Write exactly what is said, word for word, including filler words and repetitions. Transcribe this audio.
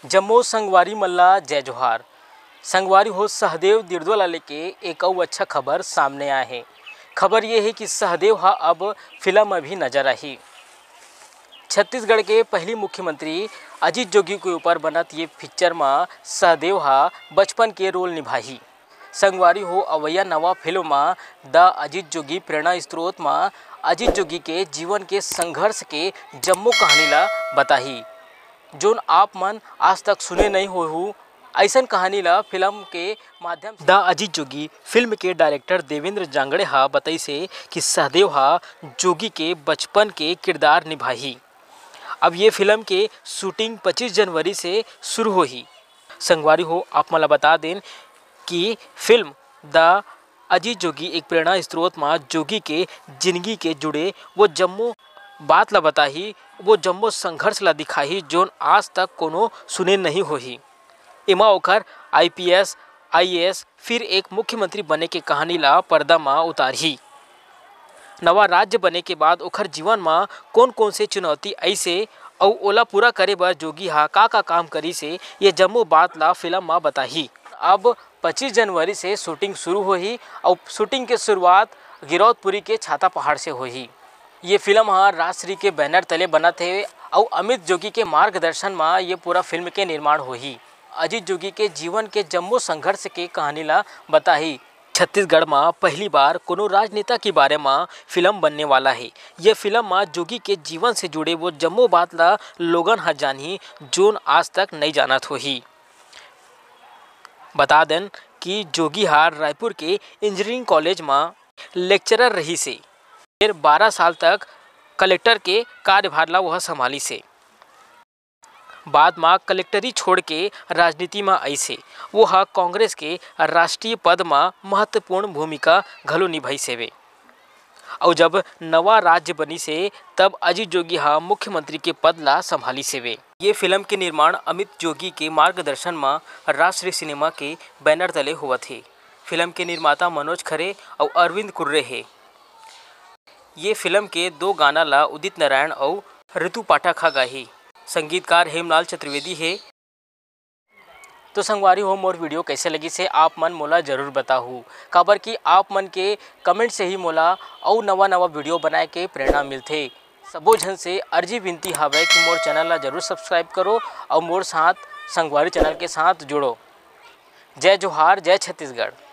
जम्मो संगवारी मन ला जय जोहार। संगवारी हो, सहदेव दिरदो ला लेके एक अउ अच्छा खबर सामने आए हे। खबर ये हे कि सहदेव हा अब फिल्म में भी नजर आही। छत्तीसगढ़ के पहली मुख्यमंत्री अजीत जोगी के ऊपर बनत ये पिक्चर म सहदेव हा बचपन के रोल निभाही। संगवारी हो, अवइया नवा फिल्म म द अजीत जोगी प्रेरणा स्रोत म अजीत जोगी के जीवन के संघर्ष के जम्मो कहानी ला बताही, जोन आप मन आज तक सुने नहीं होहू। अइसन कहानी ला फिल्म के माध्यम से द अजीत जोगी फिल्म के डायरेक्टर देवेंद्र जांगड़े हा बताइसे कि सहदेव हा जोगी के बचपन के किरदार निभाही। अब ये फिल्म के शूटिंग पच्चीस जनवरी से शुरू होही। संगवारी हो, आप मन ला बता देन कि फिल्म द अजीत जोगी एक प्रेरणा स्रोत म जोगी के जिंदगी के जुड़े वो जम्मो बात ला बताही, वो जम्मो संघर्ष ला दिखाही, जोन आज तक कोनो सुने नहीं होही। एमा ओखर आईपीएस, आईएएस, फिर एक मुख्यमंत्री बने के कहानी ला पर्दा म उतारही। नवा राज्य बने के बाद ओखर जीवन म कोन-कोन से चुनौती आइसे अउ ओला पूरा करे बर जोगी हा का-का काम करिसे, ये जम्मो बात ला फिल्म म बताही। अब पच्चीस जनवरी से शूटिंग शुरू होही अउ शूटिंग के शुरुआत गिरौदपुरी के छाता पहाड़ से होही। ये फिल्म ह राजश्री के बैनर तले बनत हे अउ अमित जोगी के मार्गदर्शन म ये पूरा फिल्म के निर्माण होही। अजीत जोगी के जीवन के जम्मो संघर्ष के कहानी ला बताही। छत्तीसगढ़ म पहली बार कोनो राजनेता के बारे म फिल्म बनने वाला हे। ये फिल्म म जोगी के जीवन से जुड़े वो जम्मो बात ला लोगन ह जानही, जोन आज तक नइ जानत होही। बता देन कि जोगी ह रायपुर के इंजीनियरिंग कॉलेज म लेक्चरर रहिस हे। फिर बारह साल तक कलेक्टर के कार्यभार ला वह संभालिस हे। बाद म कलेक्टरी छोड़ के राजनीति म आइस हे। वो ह कांग्रेस के राष्ट्रीय पद म महत्वपूर्ण भूमिका घलो निभाइस हेवे। अउ जब नवा राज्य बनिस हे, तब अजीत जोगी ह मुख्यमंत्री के पद ला संभालिस हेवे। ये फिल्म के निर्माण अमित जोगी के मार्गदर्शन म राष्ट्रीय सिनेमा के बैनर तले होवत हे। फिल्म के निर्माता मनोज खरे अउ अरविंद कुर्रे हे। ये फिल्म के दो गाना ला उदित नारायण अउ ऋतु पाठक ह गाही। संगीतकार हेमलाल चतुर्वेदी हे। तो संगवारी हो, मोर वीडियो कैसे लगिस हे, आप मन मोला जरूर बताहू, काबर कि आप मन के कमेंट से ही मोला अउ नवा नवा वीडियो बनाए के प्रेरणा मिलथे। सबो झन से अर्जी विनती हावय कि मोर चैनल ला जरूर सब्सक्राइब करो अउ मोर साथ संगवारी चैनल के साथ जुड़ो। जय जोहार, जय छत्तीसगढ़।